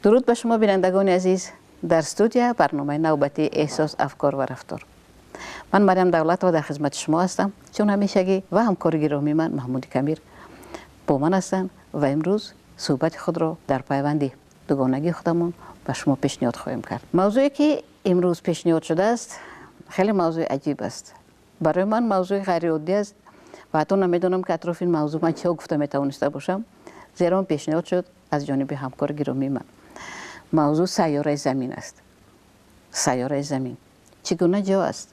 Дуруд ба шумо, бинандагони азиз. Дар студия барномаи навбатии «Эҳсос, афкор ва рафтор». Ман, Марьям Давлатова, дар хизмати шумо ҳастам, чун ҳамешагӣ, ва ҳамкори гиромии ман Маҳмуди Камир бо ман ҳастанд ва имрӯз суҳбати худро дар пайванди дугонагии худамон ба шумо пешниҳод хоҳем кард. Мавзӯе, ки имрӯз пешниҳод шудааст, хеле мавзӯи аҷиб аст. Барои ман мавзӯи ғайриоддӣ аст ва ҳатто намедонам, ки атрофи ин мавзӯъ ман чиҳо гуфта метавониста бошам, зеро он пешниҳод шуд аз ҷониби ҳамкори гиромии ман. Мавзӯъ сайёраи Замин аст. Сайёраи Замин чӣ гуна ҷо аст?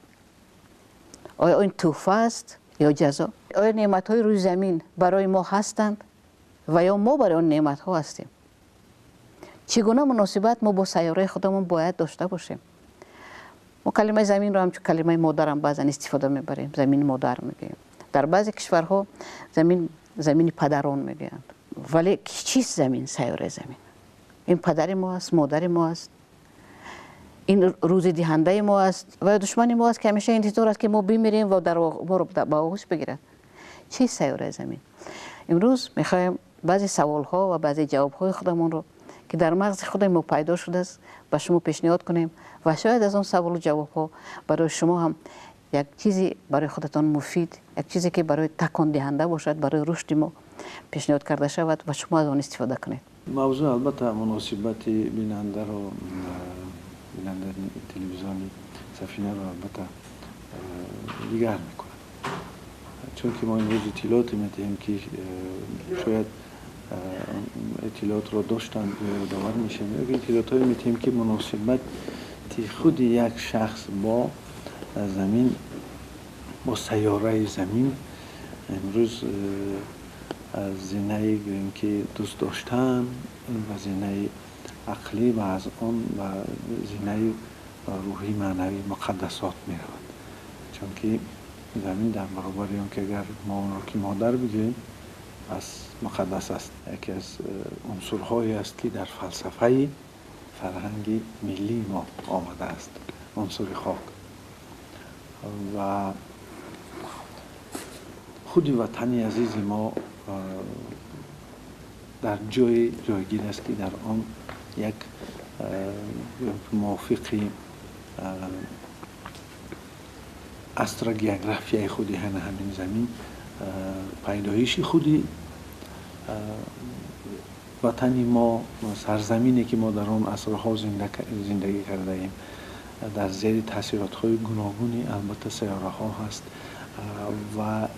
Оё ин тӯҳфа аст ё ҷазо? Оё неъматҳои рӯи замин барои мо ҳастанд ва ё мо барои он неъматҳо ҳастем? Чӣ гуна муносибат мо бо сайёраи худамон бояд дошта бошем? Мо калимаи заминро ҳамчун калимаи модарам баъзан истифода мебарем, замини модар мегӯем. Дар баъзе кишварҳо замин замини падарон мегӯянд. Вале чист замин, сайёраи Замин? Ин падари мо аст, модари мо аст, ин рӯзидиҳандаи мо аст ва ё душмани мо аст, ки ҳамеша интизор аст, ки мо бимирем ва моро ба оғӯш бигирад? Чист сайёраи Замин? Имрӯз мехоҳем баъзе саволҳо ва баъзе ҷавобҳои худамонро, ки дар мағзи худи мо пайдо шудааст, ба шумо пешниҳод кунем ва шояд аз он саволу ҷавобҳо барои шумо ҳам як чизе барои худатон муфид, як чизе, ки барои такондиҳанда бошад барои рушди мо, пешниҳод карда шавад ва шумо аз он истифода кунед. Мавзӯъ, албатта, муносибати бинандаро, бинандаи телевизиони Сафинаро, албатта, дигар мекунад, чунки мо имрӯз иттилооте медиҳем, ки шояд иттилоотро доштанд ё ёдовар мешавем, ё иттилоотҳое медиҳем, ки муносибати худи як шахс бо замин, бо сайёраи Замин имрӯз аз зинаи, гӯем ки, дӯст доштан ва зинаи ақлӣ ва аз он ба зинаи рӯҳӣ, маънавӣ, муқаддасот меравад. Чунки замин дар баробари он ки агар мо онро ки модар бигӯем, пас муқаддас аст, яке аз унсурҳое аст, ки дар фалсафаи фарҳанги миллии мо омадааст, унсури хок. Ва худи ватани азизи мо дар ҷое ҷойгир аст, ки дар он як мувофиқи астрогеографияи худи ҳамин замин, пайдоиши худи ватани мо, сарзамине, ки мо дар он асрҳо зиндагӣ кардаем, дар зери таъсиротҳои гуногуни, албатта, сайёраҳо ҳаст ва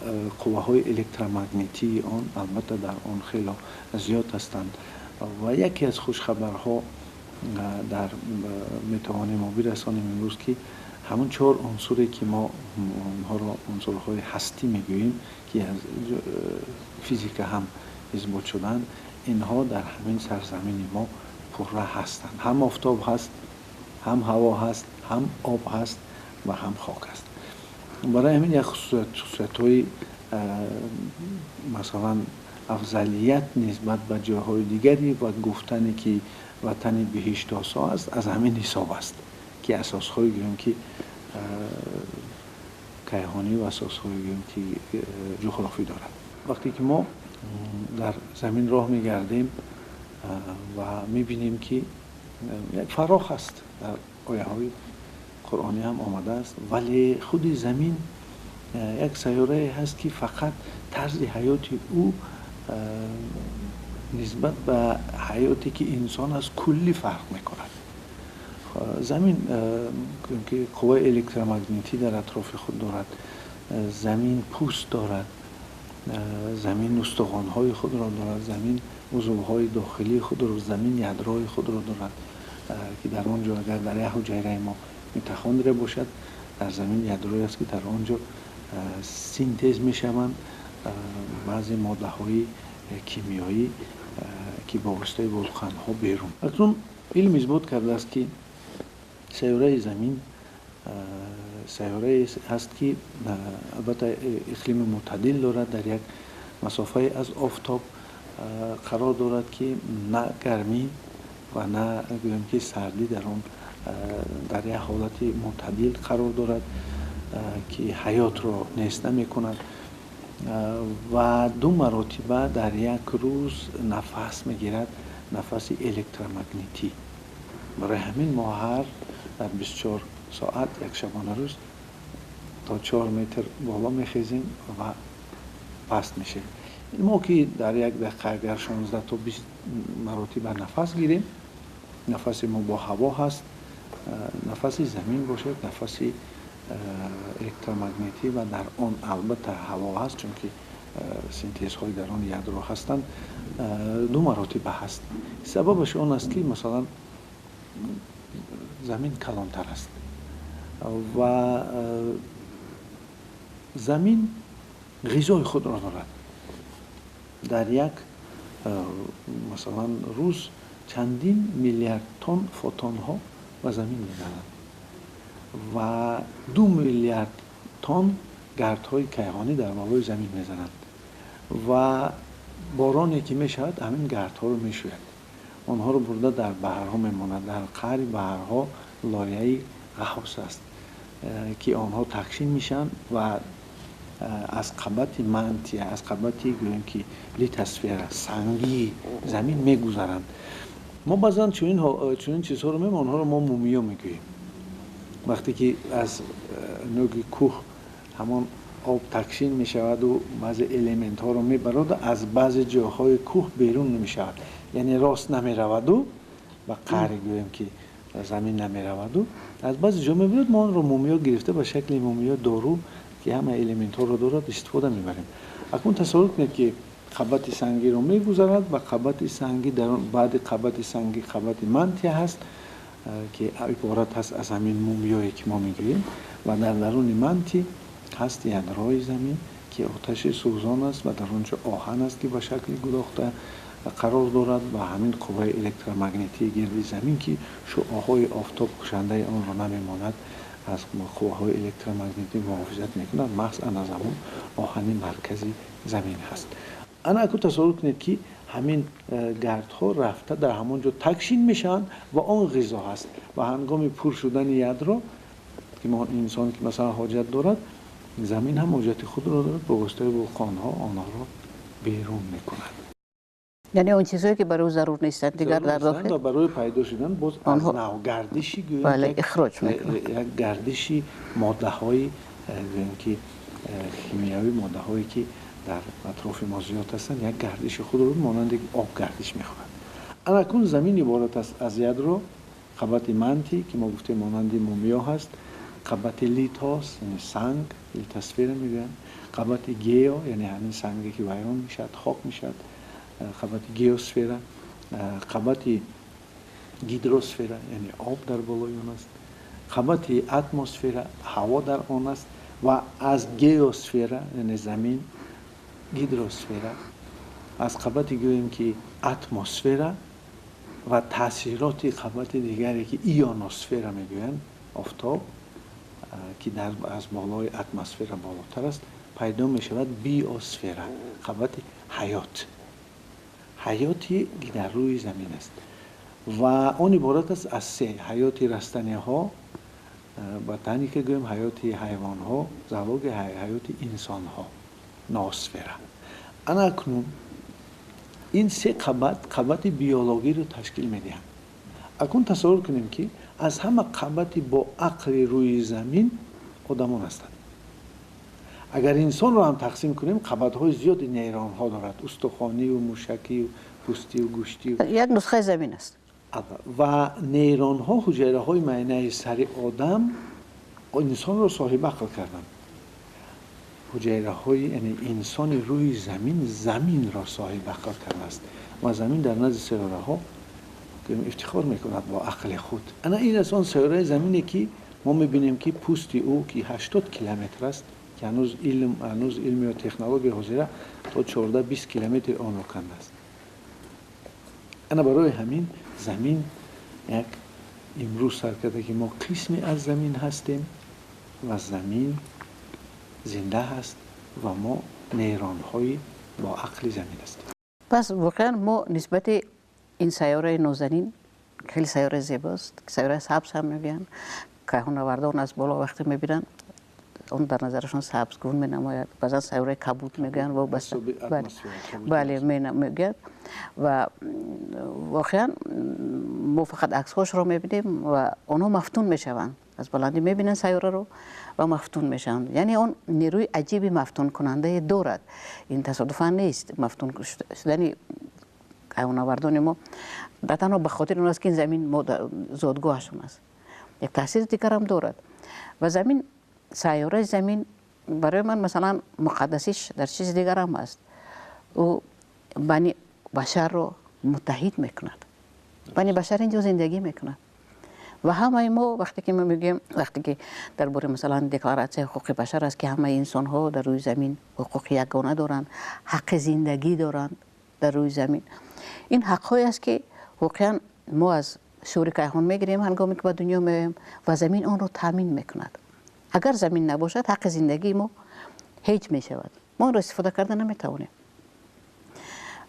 қувваҳои электромагнитии он, албатта, дар он хело зиёд ҳастанд. Ва яке аз хушхабарҳо дар метавонем мо бирасонем имрӯз, ки ҳамон чор унсуре, ки мо онҳоро унсурҳои ҳастӣ мегӯем, ки аз физика ҳам исбот шуданд, инҳо дар ҳамин сарзамини мо пурра ҳастанд. Ҳам офтоб ҳаст, ҳам ҳаво ҳаст, ҳам об ҳаст ва ҳам хок аст. Барои ҳамин як хусусиятҳои, масалан, афзалият нисбат ба ҷойҳои дигари ва гуфтане, ки ватани биҳиштосо аст, аз ҳамин ҳисоб аст, ки асосҳои, гӯем ки, кайҳонӣ ва асосҳои, гӯем ки, ҷуғрофӣ дорад. Вақте ки мо дар замин роҳ мегардем ва мебинем, ки як фарох аст, дар ояҳои қуръонӣ ҳам омадааст, вале худи замин як сайёрае ҳаст, ки фақат тарзи ҳаёти ӯ нисбат ба ҳаёте, ки инсон аст, куллӣ фарқ мекунад. Замин ки қувваи электромагнитӣ дар атрофи худ дорад, замин пӯст дорад, замин устухонҳои худро дорад, замин узвҳои дохилии худро, замин ядрои худро дорад, ки дар он ҷо, агар дар як ҳуҷайраи мо митохондрия бошад, дар замин ядрое аст, ки дар он ҷо синтез мешаванд баъзе моддаҳои кимиёӣ, ки бо воситаи вулқонҳо берун. Акнун илм исбот кардааст, ки сайёраи Замин сайёрае ҳаст, ки, албатта, иқлими мӯътадил дорад, дар як масофае аз офтоб қарор дорад, ки на гармӣ ва на, гӯем ки, сардӣ дар он, дар як ҳолати мӯътадил қарор дорад, ки ҳаётро нест намекунад ва ду маротиба дар як рӯз нафас мегирад. нафаси электромагнитӣ. Барои ҳамин мо ҳар дар 24 соат, як шабонарӯз, то 4 метр боло мехезем ва паст мешавем. Мо ки дар як дақиқа агар 16 то 20 маротиба нафас гирем, нафаси мо бо ҳаво ҳаст, нафаси замин бошад, нафаси электромагнитӣ ва дар он албатта ҳаво ҳаст, чунки синтезҳои дар он ядро ҳастанд, ду маротиба ҳаст. Сабабаш он аст, ки масалан замин калонтар аст ва замин ғизои худро дорад. Дар як масалан рӯз чандин миллиард тонн фотонҳо ба замин мезананд ва 2 миллиард тонн гардҳои кайҳонӣ дар болои замин мезананд ва бороне ки мешавад, ҳамин гардҳоро мешӯяд, онҳоро бурда дар баҳрҳо мемонад. Дар қаъри баҳрҳо лояи ғафс аст, ки онҳо такшин мешаванд ва аз қабати мантия, аз қабати, гӯем ки, литосфера, сангии замин мегузаранд. Мо баъзан чунин чизҳоро мем, онҳоро мо мумиё мегӯем. Вақте ки аз нӯги кӯҳ ҳамон об такшин мешаваду баъзе элементҳоро мебароду аз баъзе ҷойҳои кӯҳ берун намешавад, яъне рост намераваду ба қаъри, гӯем ки, замин намераваду аз баъзе ҷо мебиёд, мо онро мумиё гирифта, ба шакли мумиё, дору, ки ҳама элементҳоро дорад, истифода мебарем. Акнун тасаввур кунед, ки қабати сангиро мегузарад ва қабати сангӣ, баъди қабати сангӣ қабати мантия ҳаст, ки иборат ҳаст аз ҳамин мумиёе, ки мо мегӯем, ва дар даруни мантия ҳаст ядрои замин, ки оташи сӯзон аст, ва дар он ҷо оҳан аст, ки ба шакли гудохта қарор дорад, ва ҳамин қувваи электромагнитии гирди замин, ки шуъоҳои офтоб кушандаи онро намемонад, аз қувваҳои электромагнитӣ муҳофизат мекунад, маҳз ана замон оҳани маркази замин ҳаст. Ана аку тасаввур кунед, ки ҳамин гардҳо рафта дар ҳамон ҷо такшин мешаванд ва он ғизо ҳаст ва ҳангоми пур шудани ядро, ки инсон ки масалан ҳоҷат дорад, замин ҳам ҳоҷати худро дорад, бо воситаи вулқонҳо онҳоро берун мекунад. Яъне он чизҳое, ки барои ӯ зарур нестанд, дигар дар дохил ва барои пайдо шудан боз аз нав гардиши, гӯем, ихроҷ мекунад. Як гардиши моддаҳои, гӯем ки, химиявӣ, моддаҳое, ки дар атрофи мо зиёд ҳастанд, як гардиши худро монанди об гардиш мехӯрад. Анакун замин иборат аст аз ядро, қабати мантия, ки мо гуфтем, монанди мумиё ҳаст, қабати литос, яъне санг, литосфера мегӯянд, қабати гео, яъне ҳамин санге, ки вайрон мешавад, хок мешавад, қабати геосфера, қабати гидросфера, яъне об дар болои он аст, қабати атмосфера, ҳаво дар он аст, ва аз геосфера, яъне замин, гидросфера, аз қабати, гӯем ки, атмосфера ва таъсироти қабати дигаре, ки ионосфера мегӯянд, офтоб, ки аз болои атмосфера болотар аст, пайдо мешавад биосфера, қабати ҳаёт, ҳаёте, ки дар рӯи замин аст, ва он иборат аст аз се: ҳаёти растаниҳо, ботаника гӯем, ҳаёти ҳайвонҳо, зоология, ҳаёти инсонҳо, ноосфера. Ана акнун ин се қабат қабати биологиро ташкил медиҳанд. Акнун тасаввур кунем, ки аз ҳама қабати бо ақли рӯи замин одамон ҳастанд. Агар инсонро ҳам тақсим кунем, қабатҳои зиёди нейронҳо дорад: устухонию мушакию пӯстию гӯштию. Як нусхаи замин аст. Ва нейронҳо, ҳуҷайраҳои майнаи сари одам инсонро соҳибақл карданд. Ҳуҷайраҳои, яъне инсони рӯи замин заминро соҳибақл кардааст ва замин дар назди сайёраҳо ифтихор мекунад бо ақли худ. Ана ин аст он сайёраи замине, ки мо мебинем, ки пӯсти ӯ, ки 80 километр аст, ки ҳанӯз илм ё технологияи ҳозира то 14-20 километри онро кандааст. Ана барои ҳамин замин як имрӯз сар карда, ки мо қисме аз замин ҳастем ва замин зинда ҳаст ва мо нейронҳои бо ақли замин ҳастем. Пас воқеан мо нисбати ин сайёраи нозанин, хеле сайёраи зебост, сайёраи сабз ҳам мегӯянд, кайҳоннавардон аз боло вақте мебинанд. Он дар назарашон сабзгун менамояд, баъзан сайёраи кабуд мегӯянд, вобаста бале мегӯянд. Ва воқеан мо фақат аксҳошро мебинем ва онҳо мафтун мешаванд, аз баландӣ мебинанд сайёраро ва мафтун мешаванд. Яъне он нерӯи аҷиби мафтункунандае дорад. Ин тасодуфан нест. Мафтун шудани кайҳоннавардони мо на танҳо ба хотири он аст, ки ин замин зодгоҳашон аст, як таъсири дигарам дорад. Ва замин, сайёраи замин барои ман масалан муқаддасиш дар чизи дигарам аст. Ӯ бани башарро муттаҳид мекунад. Бани башар инҷо зиндагӣ мекунад. Ва ҳамаи мо вақте ки мо мегӯем, вақте ки дар бораи масалан декларатсияи ҳуқуқи башар аст, ки ҳамаи инсонҳо дар рӯи замин ҳуқуқи ягона доранд, ҳаққи зиндагӣ доранд дар рӯи замин. Ин ҳаққҳое аст, ки воқеан мо аз шуури кайҳон мегирем ҳангоме ки ба дунё меоем ва замин онро таъмин мекунад. Агар замин набошад, ҳаққи зиндагии мо ҳеҷ мешавад. Мо онро истифода карда наметавонем.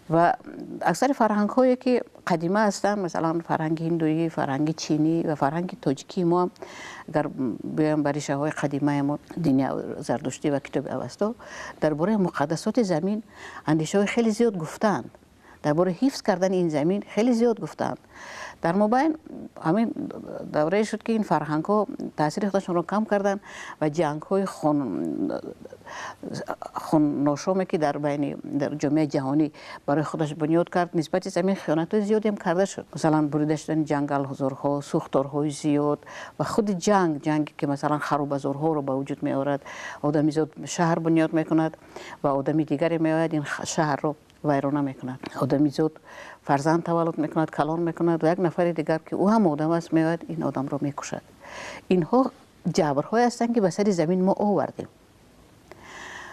Ва аксари фарҳангҳое ки қадима ҳастанд, масалан фарҳанги ҳиндуӣ, фарҳанги чинӣ ва фарҳанги тоҷикии мо ҳам, агар биёем ба решаҳои қадимаи мо, дини зардуштӣ ва китоби Авасто, дар бораи муқаддасоти замин андешаҳои хеле зиёд гуфтаанд. Дар бораи ҳифз кардани ин замин хеле зиёд гуфтаанд. Дар мобайн ҳамин даврае шуд, ки ин фарҳангҳо таъсири худашонро кам карданд ва ҷангҳои хунношоме, ки дар байни дар ҷомеаи ҷаҳонӣ барои худаш бунёд кард, нисбати замин хиёнатҳои зиёдеам карда шуд. Масалан бурида шудани ҷангалзорҳо, сӯхторҳои зиёд ва худи ҷанг, ҷанге ки масалан харобазорҳоро ба вуҷуд меорад. Одамизод шаҳр бунёд мекунад ва одами дигаре меояд, ин шаҳрро вайрона мекунад. Одамизод фарзанд таваллуд мекунад, калон мекунад ва як нафари дигар, ки ӯ ҳам одам аст, меояд, ин одамро мекушад. Инҳо ҷабрҳое ҳастанд, ки ба сари замин мо овардем.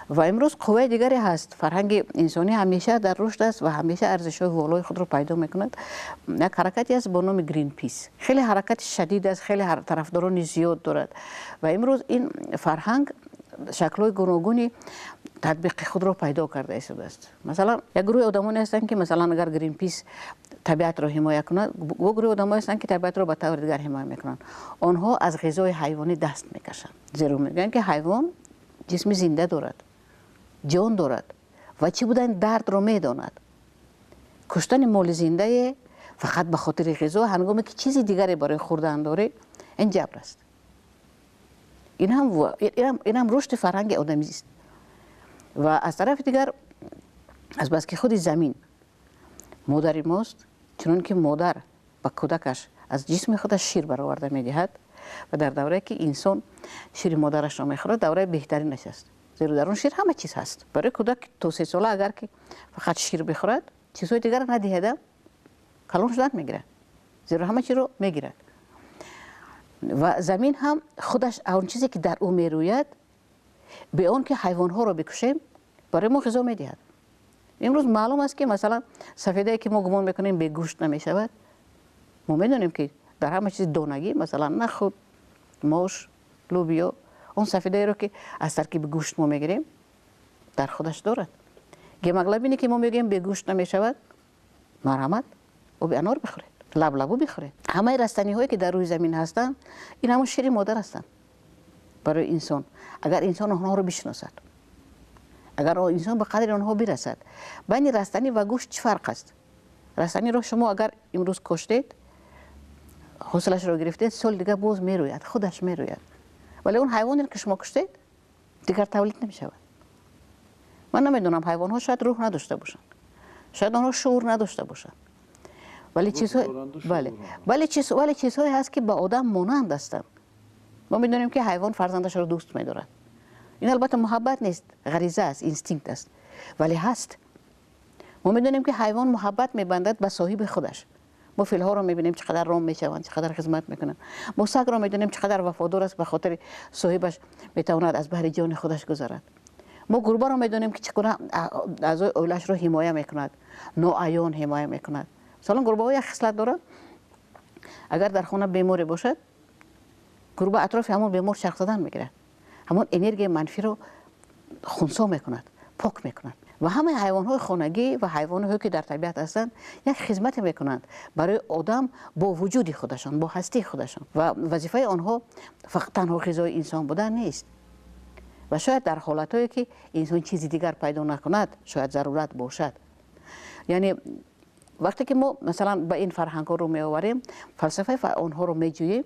Ва имрӯз қувваи дигаре ҳаст. Фарҳанги инсонӣ ҳамеша дар рушд аст ва ҳамеша арзишҳои волои худро пайдо мекунад. Як ҳаракате аст бо номи Гринпис. Хеле ҳаракати шадид аст, хеле тарафдорони зиёд дорад. Ва имрӯз ин фарҳанг шаклҳои гуногуни татбиқи худро пайдо карда истодааст. Масалан, як гурӯҳи одамоне ҳастанд, ки масалан агар Гринпис табиатро ҳимоя кунад, бо гурӯҳи одамое ҳастанд, ки табиатро ба таври дигар ҳимоя мекунанд. Онҳо аз ғизои ҳайвонӣ даст мекашанд, зеро мегӯянд, ки ҳайвон ҷисми зинда дорад, ҷон дорад ва чӣ будани дардро медонад. Куштани моли зиндае фақат ба хотири ғизо, ҳангоме ки чизи дигаре барои хӯрдан дорӣ, ин ҷабр аст. Ин ҳам рушди фарҳанги одамист. Ва аз тарафи дигар, азбаски худи замин модари мост, чунон ки модар ба кӯдакаш аз ҷисми худаш шир бароварда медиҳад ва дар даврае ки инсон шири модарашро мехӯрад, давраи беҳтаринаш аст. Зеро дар он шир ҳама чиз ҳаст. Барои кӯдак то 3 сола агар ки фақат шир бихӯрад, чизҳои дигарро надиҳад, калон шудан мегирад, зеро ҳама чизро мегирад. Ва замин ҳам худаш он чизе ки дар ӯ мерӯяд, бе он ки ҳайвонҳоро бикушем, барои мо ғизо медиҳад. Имрӯз маълум аст, ки масалан сафедае ки мо гумон мекунем бегӯшт намешавад, мо медонем, ки дар ҳама чизи донагӣ, масалан нахуд, мош, лӯбиё, он сафедаеро ки аз таркиби гӯшт мо мегирем, дар худаш дорад. Гемоглобине ки мо мегӯем бегӯшт намешавад, марҳамат, оби анор бихӯред, лаблабу бихӯред. Ҳамаи растаниҳое ки дар рӯи замин ҳастанд, ин ҳамон шири модар ҳастанд барои инсон. Агар инсон онҳоро бишиносад, агар инсон ба қадри онҳо бирасад. Байни растанӣ ва гӯшт чӣ фарқ аст? Растаниро шумо агар имрӯз коштед, ҳосилашро гирифтед, соли дигар боз мерӯяд, худаш мерӯяд. Вале он ҳайвонеро ки шумо куштед, дигар тавлид намешавад. Ман намедонам, ҳайвонҳо шояд рӯҳ надошта бошанд, шояд онҳо шуур надошта бошанд, вале чизҳое ҳаст, ки ба одам монанд ҳастанд. Мо медонем, ки ҳайвон фарзандашро дӯст медорад. Ин албатта муҳаббат нест, ғариза аст, инстинкт аст, вале ҳаст. Мо медонем, ки ҳайвон муҳаббат мебандад ба соҳиби худаш. Мо филҳоро мебинем, чӣ қадар ром мешаванд, чӣ қадар хизмат мекунанд. Мо сагро медонем, чӣ қадар вафодор аст, ба хотири соҳибаш метавонад аз баҳри ҷони худаш гузарад. Мо гурбаро медонем, ки чӣ гуна аъзои оилаашро ҳимоя мекунад, ноаён ҳимоя мекунад. Масалан, гурбаҳо як хислат доранд: агар дар хона беморе бошад, гурба атрофи ҳамон бемор чарх задан мегирад, ҳамон энергияи манфиро хунсо мекунад, пок мекунад. Ва ҳамаи ҳайвонҳои хонагӣ ва ҳайвонҳое ки дар табиат ҳастанд, як хизмате мекунанд барои одам бо вуҷуди худашон, бо ҳастии худашон. Ва вазифаи онҳо фақат танҳо ғизои инсон будан нест. Ва шояд дар ҳолатҳое ки инсон чизи дигар пайдо накунад, шояд зарурат бошад. Яъне вақте ки мо масалан ба ин фарҳангҳо рӯ меоварем, фалсафаи онҳоро меҷӯем,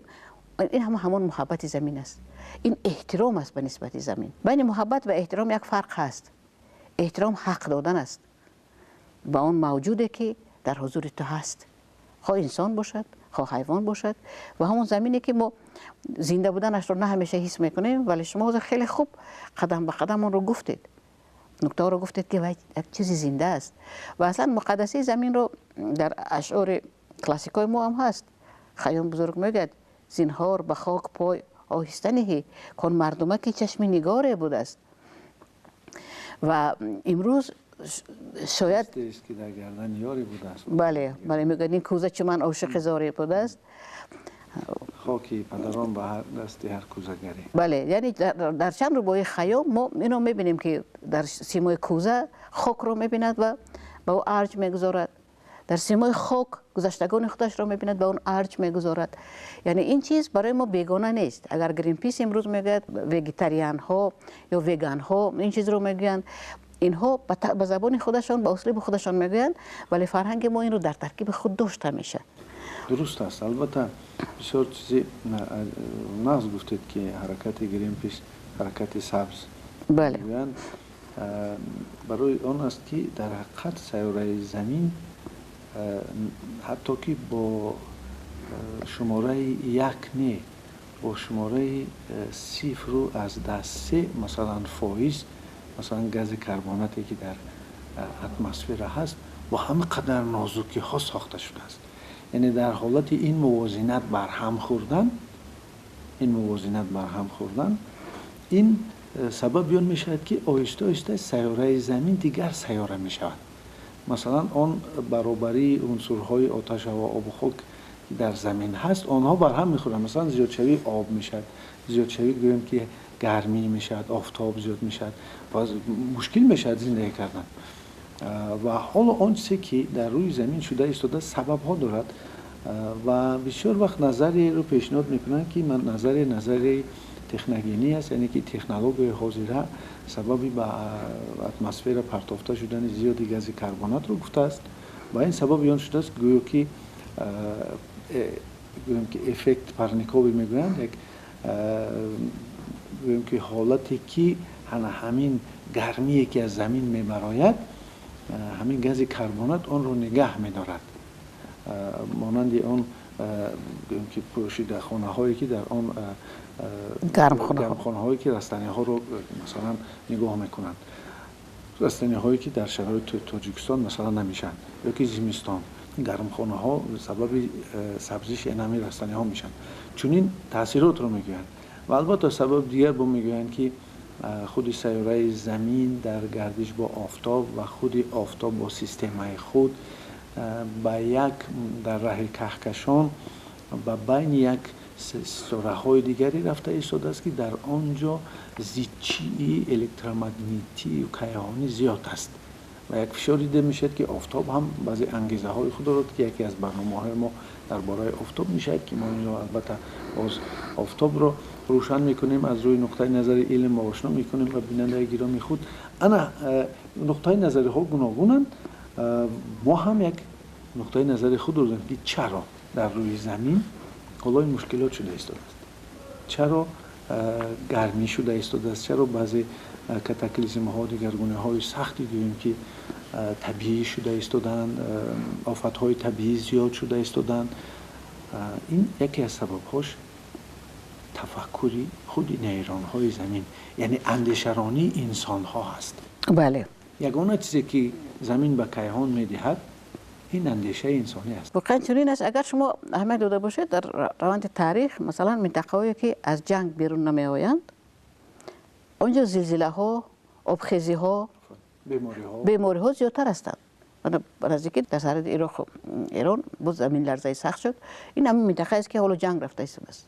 ин ҳама ҳамон муҳаббати замин аст. Ин эҳтиром аст ба нисбати замин. Байни муҳаббат ва эҳтиром як фарқ ҳаст. Эҳтиром ҳақ додан аст ба он мавҷуде ки дар ҳузури ту ҳаст, хоҳ инсон бошад, хоҳ ҳайвон бошад, ва ҳамон замине ки мо зинда буданашро на ҳамеша ҳис мекунем, вале шумо ҳозир хеле хуб қадам ба қадам онро гуфтед, нуктаҳоро гуфтед ки вай як чизи зинда аст. Ва аслан муқаддасии заминро дар ашъори классикҳои мо ҳам ҳаст. Хайём бузург мегӯяд: зинҳор ба хок пой оҳиста ниҳӣ, кон мардумаки чашми нигоре будааст. Ва имрӯз шояд ки дар гардани ёре будааст. Бале, бале, мегӯяд ин кӯза чу ман ошиқи зоре будааст. Хоки падарон ба дасти ҳар кӯзагаре. Бале, яъне дар чанд рубоии Хайём мо ино мебинем ки дар симои кӯза хокро мебинад ва ба ӯ арҷ мегузорад, дар симои хок гузаштагони худашро мебинад, ба он арҷ мегузорад. Яъне ин чиз барои мо бегона нест. Агар Гринпис имрӯз мегӯяд, вегетарианҳо ё веганҳо ин чизро мегӯянд, инҳо ба забони худашон, ба услуби худашон мегӯянд, вале фарҳанги мо инро дар таркиби худ дошт ҳамеша. Дуруст аст. Албатта, бисёр чизи нағз гуфтед, ки ҳаракати Гринпис, ҳаракати сабз мегӯянд, барои он аст, ки дар ҳақиқат сайёраи замин ҳатто ки бо шумораи як не, бо шумораи 0.3 масалан фоиз, масалан гази карбонате ки дар атмосфера ҳаст, бо ҳама қадар нозукиҳо сохта шудааст. Яъне дар ҳолати ин мувозинат барҳам хӯрдан, ин мувозинат барҳам хӯрдан, ин сабаби он мешавад, ки оҳиста оҳиста сайёраи замин дигар сайёра мешавад. Масалан, он баробарии унсурҳои оташ, ҳаво, обу хок ки дар замин ҳаст, онҳо барҳам мехӯранд. Масалан, зиёдшавии об мешавад, зиёдшавӣ, гӯем ки гармӣ мешавад, офтоб зиёд мешавад, боз мушкил мешавад зиндагӣ кардан. Ва ҳоло он чизе ки дар рӯи замин шуда истода, сабабҳо дорад, ва бисёр вақт назарияро пешниҳод мекунанд, ки назария назарияи техногенӣ аст, яъне ки технологияи ҳозира сабаби ба атмосфера партофта шудани зиёди гази карбонатро гуфтааст, ва ин сабаби он шудааст, гӯё ки гӯем ки эффект парниковый мегӯянд, як гӯем ки ҳолате ки ҳамин гармие ки аз замин мебарояд, ҳамин гази карбонат онро нигаҳ медорад, монанди он гӯем ки пӯшидахонаҳое ки дар он гармхонаҳое ки растаниҳоро масалан нигоҳ мекунанд, растаниҳое ки дар шароити Тоҷикистон масалан намешаванд ё ки зимистон гармхонаҳо сабаби сабзиши ҳамин растаниҳо мешаванд, чунин таъсиротро мегӯянд. Ва албатта сабаби дигар бо мегӯянд, ки худи сайёраи замин дар гардиш бо офтоб ва худи офтоб бо системаи худ ба як дар раҳи каҳкашон ба байни як ситораҳои дигаре рафта истодааст, ки дар он ҷо зичии электромагнитию кайҳонӣ зиёд аст, ва як фишор дида мешавад, ки офтоб ҳам баъзе ангезаҳои худ дорад, ки яке аз барномаҳои мо дар бораи офтоб мешавад, ки мо инро албатта боз офтобро рӯшан мекунем, аз рӯи нуқтаи назари илм ошно мекунем ва бинандаи гироми худ. Ана нуқтаи назариҳо гуногунанд. Мо ҳам як нуқтаи назари худ дорем, ки чаро дар рӯи замин ҳоло ин мушкилот шуда истодааст, чаро гармӣ шуда истодааст, чаро баъзе катаклизмҳо, дигаргуниҳои сахти, гӯем ки табиӣ шуда истодаанд, офатҳои табиӣ зиёд шуда истодаанд. Ин яке аз сабабҳош тафаккури худи нейронҳои замин, яъне андешаронии инсонҳо ҳаст. Ягона чизе ки замин ба кайҳон медиҳад, ин андешаи инсонӣ аст. Воқеан чунин аст. Агар шумо аҳамият дода бошед, дар раванди таърих, масалан, минтақаҳое ки аз ҷанг берун намеоянд, он ҷо зилзилаҳо, обхезиҳо, бемориҳо зиёдтар ҳастанд. Наздикӣ дар сарҳади Ироқу Эрон боз заминларзаи сахт шуд. Ин ҳамин минтақае аст, ки ҳоло ҷанг рафта истодааст,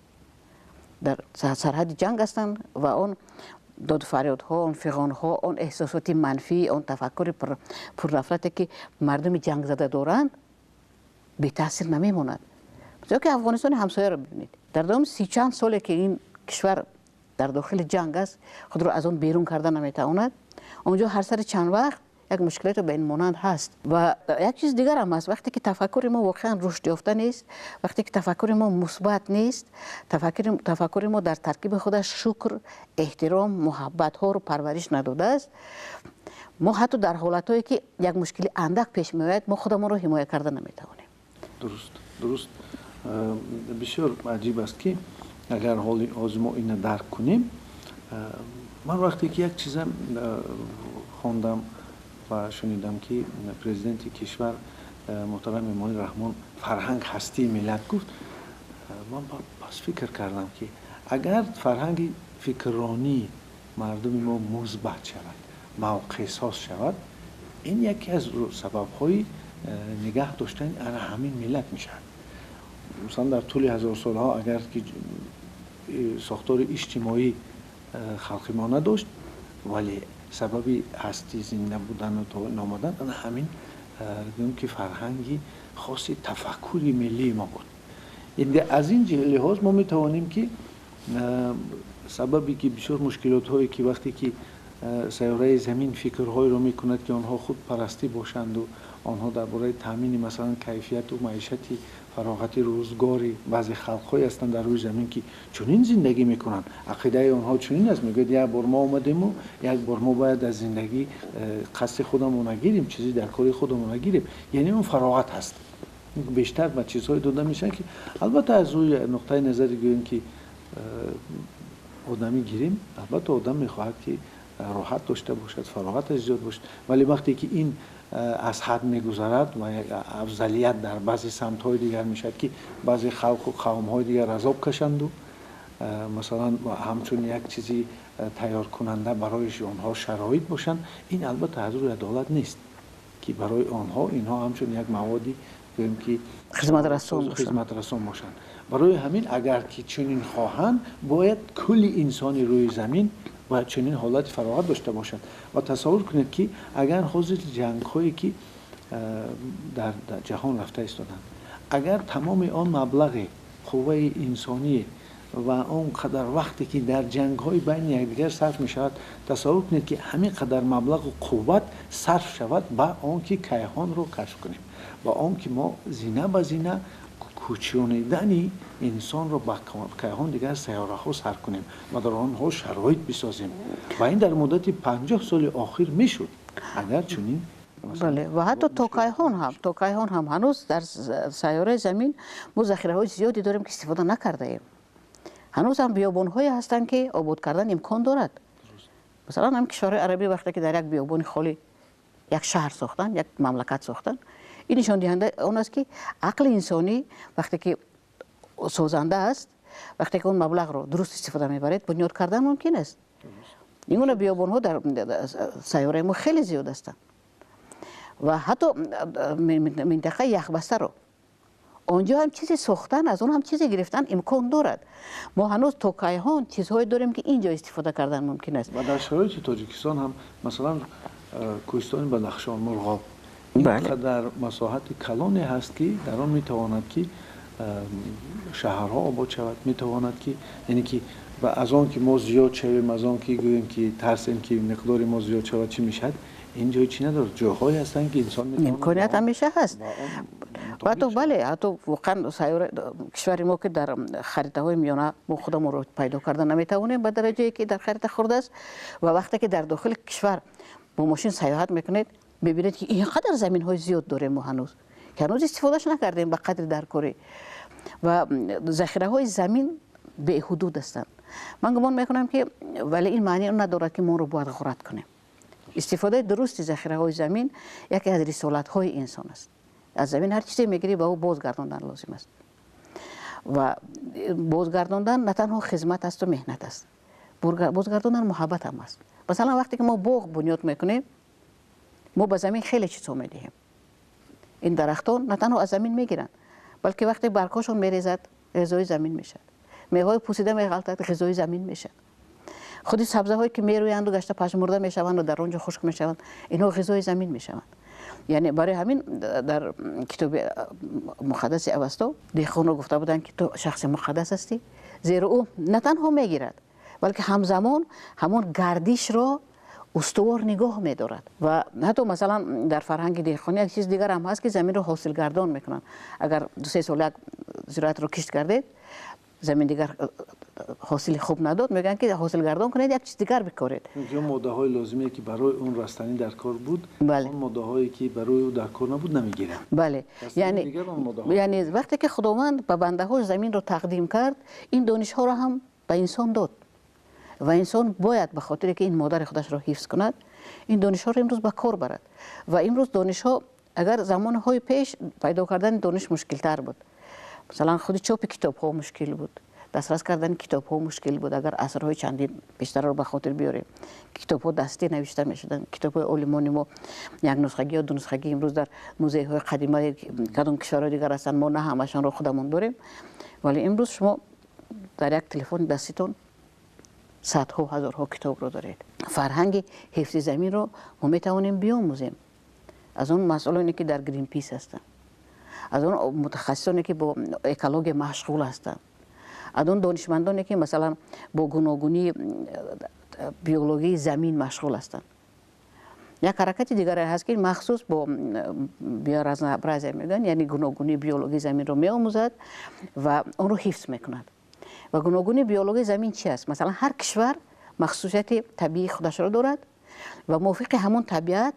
дар сарҳади ҷанг ҳастанд, ва он додуфарёдҳо, он фиғонҳо, он эҳсосоти манфӣ, он тафаккури пурнафрате ки мардуми ҷангзада доранд, бетаъсир намемонад. Зеро ки Афғонистони ҳамсояро бибинед, дар давоми 30 чанд соле ки ин кишвар дар дохили ҷанг аст, худро аз он берун карда наметавонад, онҷо ҳар сари чанд вақт як мушкилот ба ин монанд ҳаст. Ва як чиз дигар ҳам ҳаст, вақте ки тафаккури мо воқеан рушд ёфта нест, вақте ки тафаккури мо мусбат нест, тафаккури мо дар таркиби худаш шукр, эҳтиром, муҳаббатҳоро парвариш надодааст, мо ҳатто дар ҳолатҳое ки як мушкили андак пеш меояд, мо худамонро ҳимоя карда наметавонем. Дуруст, дуруст. Бисёр аҷиб аст, ки агар ҳоли ҳозир мо ина дарк кунем. Ман вақте ки як чиза хондам ва шунидам, ки президенти кишвар муҳтарам Эмомалӣ Раҳмон фарҳанг ҳастии миллат гуфт, ман пас фикр кардам, ки агар фарҳанги фикрронии мардуми мо мусбат шавад, мавқеъсоз шавад, ин яке аз сабабҳои нигаҳ доштани ана ҳамин миллат мешавад. Масалан, дар тӯли ҳазорсолҳо агар ки сохтори иҷтимоӣ халқи мо надошт, вале сабаби ҳастӣ, зинда будану то омадан ана ҳамин, гӯем ки, фарҳанги хоси тафаккури миллии мо буд. Аз ин лиҳоз мо метавонем, ки сабабе ки бисёр мушкилотҳое ки вақте ки сайёраи замин фикрҳоеро мекунад, ки онҳо худпарастӣ бошанду онҳо дар бораи таъмини, масалан, кайфияту маишати фароғати рӯзгори баъзе халқҳое ҳастанд дар рӯи замин, ки чунин зиндагӣ мекунанд, ақидаи онҳо чунин аст, мегӯяд: як бор мо омадему як бор мо бояд аз зиндагӣ қасди худамона гирем, чизи дар кори худамона гирем. Яъне он фароғат ҳаст, бештар ба чизҳое дода мешаванд, ки албатта аз рӯи нуқтаи назари, гӯем ки, одамӣ гирем, албатта одам мехоҳад, ки роҳат дошта бошад, фароғаташ зиёд бошад, вале вақте ки ин аз ҳад мегузарад ва як афзалият дар баъзе самтҳои дигар мешавад, ки баъзе халқу қавмҳои дигар азоб кашанду масалан ҳамчун як чизи тайёркунанда барои онҳо шароит бошанд, ин албатта аз рӯи адолат нест, ки барои онҳо инҳо ҳамчун як маводи, гӯем ки, хизматрасон бошанд. Барои ҳамин, агар ки чунин хоҳанд, бояд кулли инсони рӯи замин бояд чунин ҳолати фароғат дошта бошад. Ва тасаввур кунед, ки агар ҳозир ҷангҳое ки дар ҷаҳон рафта истоданд, агар тамоми он маблағи қувваи инсонӣ ва он қадар вақте ки дар ҷангҳои байни якдигар сарф мешавад, тасаввур кунед, ки ҳамин қадар маблағу қувват сарф шавад ба он ки кайҳонро кашф кунем, ба он ки мо зина ба зина кӯчонидани инсонро ба кайҳон, дигар сайёраҳо сар кунем ва дар онҳо шароит бисозем. Ва ин дар муддати 50 соли охир мешуд, агар чунин Бале, ва ҳатто то кайҳон ҳам ҳанӯз дар сайёраи замин мо захираҳои зиёде дорем, ки истифода накардаем. Ҳанӯз ҳам биёбонҳое ҳастанд, ки обод кардан имкон дорад. Масалан, ҳам кишварҳои арабӣ вақте ки дар як биёбони холӣ як шаҳр сохтанд, як мамлакат сохтанд, ин нишондиҳанда он аст, ки ақли инсонӣ вақте ки созанда аст, вақте ки он маблағро дуруст истифода мебаред, бунёд кардан мумкин аст. Ин гуна биёбонҳо дар сайёраи мо хеле зиёд ҳастанд ва ҳатто минтақаи яхбастаро, онҷо ҳам чизе сохтан, аз он ҳам чизе гирифтан имкон дорад. Мо ҳанӯз то кайҳон чизҳое дорем, ки ин ҷо истифода кардан мумкин аст. Ва дар шароити Тоҷикистон ҳам, масалан, кӯҳистони Бадахшон, Мурғоб, ин қадар масоҳати калоне ҳаст, ки дар он метавонад, ки шаҳрҳо обод шавад, метавонад ки, яъне ки аз он ки мо зиёд шавем, аз он ки, гӯем ки, тарсем, ки миқдори мо зиёд шавад, чӣ мешавад, ин ҷой чӣ надорад, ҷойҳое ҳастанд, ки инсон имконият ҳамеша ҳаст. Ҳатто, бале, ҳатто воқеан сайёра, кишвари мо, ки дар харитаҳои миёна мо худамонро пайдо карда наметавонем ба дараҷае ки дар харита хурдааст, ва вақте ки дар дохили кишвар бо мошин сайёҳат мекунед, мебинед, ки ин қадар заминҳои зиёд дорем мо ҳанӯз, ки ҳанӯз истифодаш накардем ба қадри даркорӣ. Ва захираҳои замин беҳудуд ҳастанд, ман гумон мекунам ки, вале ин маъни он надорад, ки мо онро бояд ғорат кунем. Истифодаи дурусти захираҳои замин яке аз рисолатҳои инсон аст. Аз замин ҳар чизе мегирӣ, ба ӯ бозгардондан лозим аст. Ва бозгардондан на танҳо хизмат асту меҳнат аст, бозгардондан муҳаббат ҳам аст. Масалан, вақте ки мо боғ бунёд мекунем, мо ба замин хеле чизҳо медиҳем. Ин дарахтон на танҳо аз замин мегиранд, балки вақте баргҳошон мерезад, ғизои замин мешавад, меваҳои пусида меғалтад, ғизои замин мешавад, худи сабзаҳое ки мерӯянду гашта пажмурда мешаванду дар он ҷо хушк мешаванд, инҳо ғизои замин мешаванд. Яъне барои ҳамин дар китоби муқаддаси Авасто деҳқонро гуфта буданд, ки ту шахси муқаддас ҳастӣ, зеро ӯ на танҳо мегирад, Балки ҳамзамон ҳамон гардишро устувор нигоҳ медорад. Ва ҳатто масалан дар фарҳанги деҳқонӣ як чиз дигар ҳам ҳаст, ки заминро ҳосилгардон мекунанд. Агар 2-3 сол як зироатро кишт кардед, замин дигар ҳосили хуб надод, мегӯянд ки ҳосилгардон кунед, як чиз дигар бикоред. Ё моддаҳои лозимие ки барои он растанӣ дар кор буд, он моддаҳое ки барои ӯ дар кор набуд, намегиранд. Бале, яъне вақте ки Худованд ба бандаҳош заминро тақдим кард, ин донишҳоро ҳам ба инсон дод. Ва инсон бояд ба хотире ки ин модари худашро ҳифз кунад, ин донишҳоро имрӯз ба кор барад. Ва имрӯз донишҳо, агар замонҳои пеш пайдо кардани дониш мушкилтар буд, масалан худи чопи китобҳо мушкил буд, дастрас кардани китобҳо мушкил буд, агар асрҳои чандин пештарро ба хотир биёрем, китобҳо дастӣ навишта мешуданд, китобҳои олимони мо як нусхагӣ ё ду нусхагӣ имрӯз дар музейҳои қадимаи кадом кишварҳои дигар ҳастанд, мо на ҳамашонро худамон дорем. Вале имрӯз шумо дар як телефони даститон садҳо ҳазорҳо китобро доред. Фарҳанги ҳифзи заминро мо метавонем биомӯзем аз он масъулоне ки дар Гринпис ҳастанд, аз он мутахассисоне ки бо экология машғул ҳастанд, аз он донишмандоне ки масалан бо гуногунии биологияи замин машғул ҳастанд. Як ҳаракати дигаре ҳаст ки махсус бо биоразнообразия мегӯянд, яъне гуногунии биологияи заминро меомӯзад ва онро ҳифз мекунад. Ва гуногунии биологияи замин чи аст? Масалан ҳар кишвар махсусияти табиии худашро дорад ва мувофиқи ҳамон табиат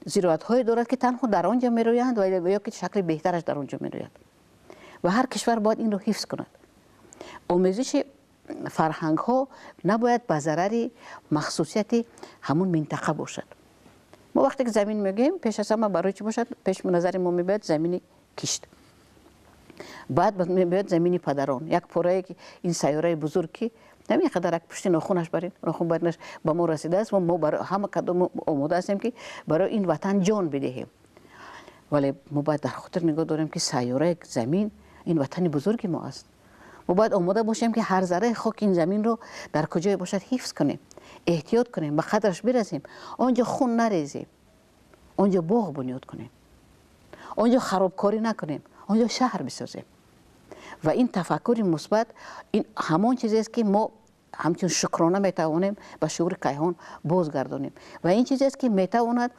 зироатҳое дорад ки танҳо дар он ҷо мерӯянд ва ё ки шакли беҳтараш дар он ҷо мерӯяд. Ва ҳар кишвар бояд инро ҳифз кунад. Омезиши фарҳангҳо набояд ба зарари махсусияти ҳамон минтақа бошад. Мо вақте ки замин мегӯем, пеш аз ҳама барои чӣ бошад? Пеш назари мо мебояд замини кишт, баъд мебояд замини падарон, як порае ки ин сайёраи бузург ки ҳамин қадар як пушти нохунаш барин, нохун баринаш ба мо расидааст ва мо барои ҳама кадом омода ҳастем ки барои ин ватан ҷон бидиҳем. Вале мо бояд дар хотир нигоҳ дорем ки сайёраи замин ин ватани бузурги мо аст. Мо бояд омода бошем ки ҳар зарраи хоки ин заминро дар куҷое бошад ҳифз кунем, эҳтиёт кунем, ба қадраш бирасем, он ҷо хун нарезем, он ҷо боғ бунёд кунем, он ҷо харобкорӣ накунем, он ҷо шаҳр бисозем. Ва ин тафаккури мусбат ин ҳамон чизест ки мо ҳамчун шукрона метавонем ба шуури кайҳон бозгардонем ва ин чизест ки метавонад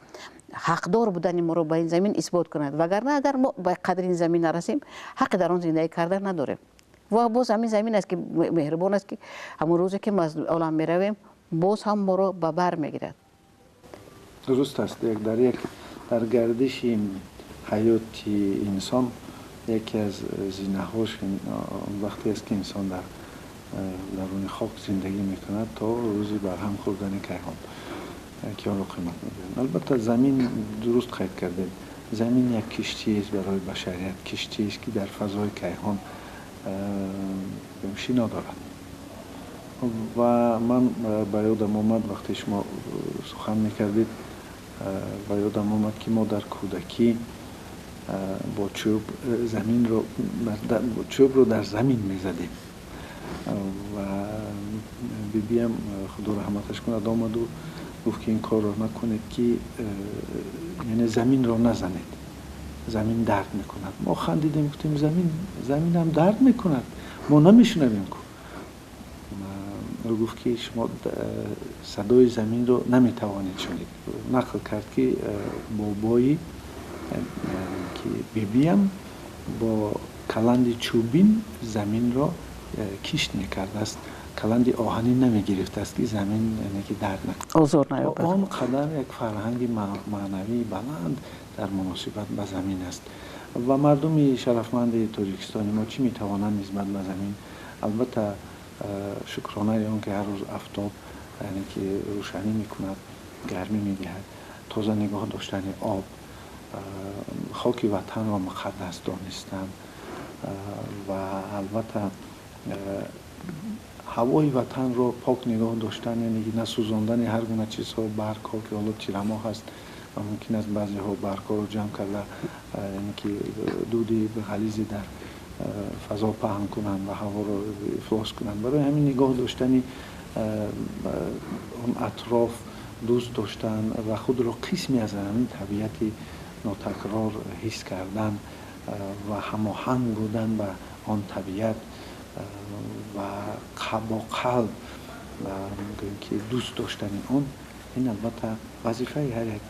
ҳақдор будани моро ба ин замин исбот кунад. Вагарна агар мо ба қадри ин замин нарасем, ҳаққи дар он зиндагӣ кардан надорем. Ва боз ҳамин замин аст ки меҳрубон аст, ки ҳамон рӯзе ки мо аз олам меравем, боз ҳам моро ба бар мегирад. Дуруст аст. Дар гардиши ҳаёти инсон яке аз зинаҳош он вақте аст ки инсон дар даруни хок зиндагӣ мекунад то рӯзи барҳам хӯрдани кайҳон ки онро қимат мегӯянд. Албатта замин, дуруст қайд кардед, замин як киштиест барои башарият, киштиест ки дар фазои кайҳон шино дорад. Ва ман ба ёдам омад, вақте шумо сухан мекардед, ба ёдам омад ки мо дар кӯдакӣ бо чӯб заминро, чӯбро дар замин мезадем ва бибиям, худо раҳматаш кунад, омаду гуфт ки ин корро накунед, ки яъне заминро назанед, замин дард мекунад. Мо хандидем, гуфтем заминам дард мекунад, мо намешунавем ку. Ӯ гуфт ки шумо садои заминро наметавонед шунид. Нақл кард ки бобои ки бибиям бо каланди чӯбин заминро кишт мекардааст, каланди оҳанӣ намегирифтааст ки замин яъне ки дард накунад. Озор наёбад. Он қадар як фарҳанги маънавии баланд дар муносибат ба замин аст. Ва мардуми шарафманди Тоҷикистони мо чӣ метавонанд нисбат ба замин? Албатта шукронаи он ки ҳар рӯз афтоб яъне ки рӯшанӣ мекунад, гармӣ медиҳад, тоза нигоҳ доштани об, хоки ватанро муқаддас донистан ва албатта ҳавои ватанро пок нигоҳ доштан, яъне ки насӯзондани ҳар гуна чизҳо, баргҳо ки ҳоло тирамоҳ аст ва мумкин аст баъзеҳо баргҳоро ҷамъ карда, яъне ки дуди ғализе дар фазо паҳн кунанд ва ҳаворо ифлос кунанд. Барои ҳамин нигоҳ доштани он атроф, дӯст доштан ва худро қисме аз ҳамин табиати нотакрор ҳис кардан ва ҳамоҳанг будан ба он табиат ва бо қалб ва мегӯем ки дӯст доштани он, ин албатта вазифаи ҳар як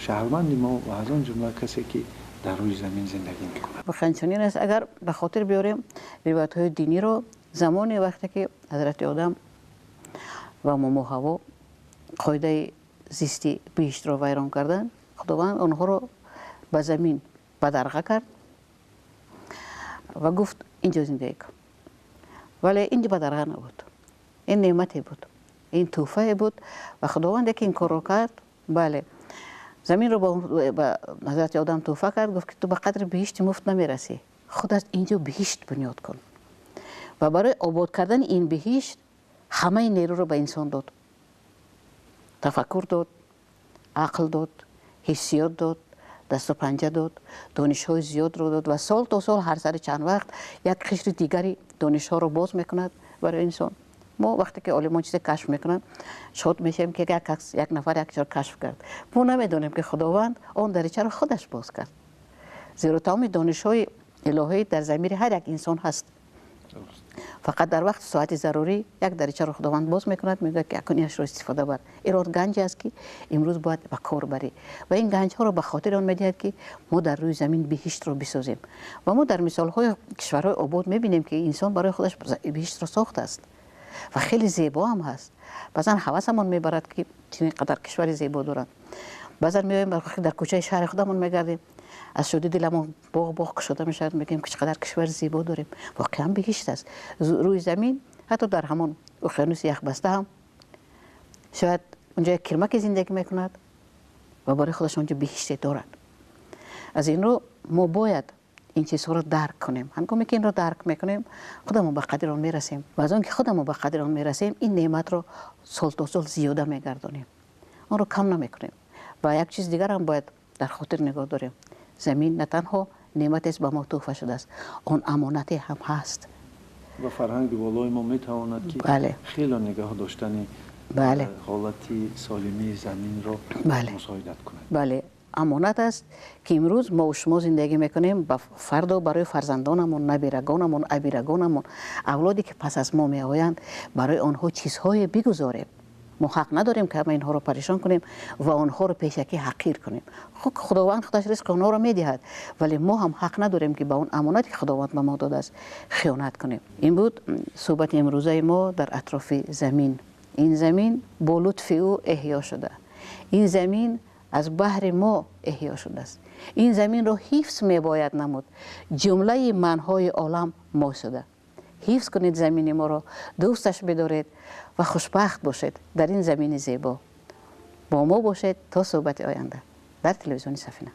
шаҳрванди мо ва аз он ҷумла касе ки дар рӯи замин зиндагӣ мекунад. Воқеан чунин аст. Агар ба хотир биёрем ривоятҳои диниро, замоне вақте ки ҳазрати Одам ва Момо Ҳаво қоидаи зисти биҳиштро вайрон карданд, Худованд онҳоро ба замин бадарға кард ва гуфт: инҷо зиндагӣ кун. Вале инҷо бадарға набуд, ин неъмате буд, ин тӯҳфае буд ва Худованде ки ин корро кард, бале, заминро ба ҳазрати Одам тӯҳфа кард, гуфт ки ту ба қадри биҳишти муфт намерасӣ, худ аз инҷо биҳишт бунёд кун. Ва барои обод кардани ин биҳишт ҳамаи нерӯро ба инсон дод, тафаккур дод, ақл дод, ҳиссиёт дод, дасту панҷа дод, донишҳои зиёдро дод ва сол то сол ҳар сари чанд вақт як қишри дигари донишҳоро боз мекунад барои инсон. Мо вақте ки олимон чизе кашф мекунанд, шод мешавем ки як нафар як чизро кашф кард. Мо намедонем ки Худованд он даричаро худаш боз кард, зеро тамоми донишҳои илоҳӣ дар замири ҳар як инсон ҳаст. Фақат дар вақти соати зарурӣ як даричаро Худованд боз мекунад, мегӯяд ки акун инашро истифода бар. Ин ганҷ аст ки имрӯз бояд ба кор барӣ ва ин ганҷҳоро ба хотири он медиҳад ки мо дар рӯи замин биҳиштро бисозем. Ва мо дар мисолҳои кишварҳои обод мебинем ки инсон барои худаш биҳиштро сохтааст ва хеле зебо ҳам ҳаст. Баъзан ҳавасамон мебарад ки чунин қадар кишвари зебо доранд. Баъзан меоем дар кӯчаи шаҳри худамон мегардем, аз шодӣ диламон боғ боғ кушода мешавад, мегӯем ки чӣ қадар кишвари зебо дорем. Воқеан биҳишт аст рӯи замин, ҳатто дар ҳамон уқёнуси яхбаста ҳам шояд унҷо як кирмаке зиндагӣ мекунад ва барои худаш онҷо биҳиште дорад. Аз ин рӯ мо бояд ин чизҳоро дарк кунем. Ҳангоме ки инро дарк мекунем, худамон ба қадри он мерасем ва аз он ки худамон ба қадри он мерасем, ин неъматро сол то сол зиёда мегардонем, онро кам намекунем. Ва як чиз дигар ҳам бояд дар хотир нигоҳ дорем: замин на танҳо неъматест ба мо тӯҳфа шудааст, он амонате ҳам ҳаст. Ва фарҳанги волои мо метавонад ки хело нигоҳ доштани ҳолати солимии заминро мусоидат кунад. Бале, амонат аст ки имрӯз мо шумо зиндагӣ мекунем, ба фардо барои фарзандонамон, набирагонамон, абирагонамон, авлоде ки пас аз мо меоянд, барои онҳо чизҳое бигузорем. Мо ҳақ надорем ки ҳама инҳоро парешон кунем ва онҳоро пешакӣ ҳақир кунем. Худованд худаш ризқи онҳоро медиҳад, вале мо ҳам ҳақ надорем ки ба он амонате ки Худованд ба мо додааст хиёнат кунем. Ин буд суҳбати имрӯзаи мо дар атрофи замин. Ин замин бо лутфи ӯ эҳё шуда, ин замин аз баҳри мо эҳё шудааст. Ин заминро ҳифз мебояд намуд. Ҷумлаи манҳои олам мо шуда. Ҳифз кунед замини моро, дӯсташ бидоред ва хушбахт бошед дар ин замини зебо. Бо мо бошед то суҳбати оянда дар телевизиони Сафина.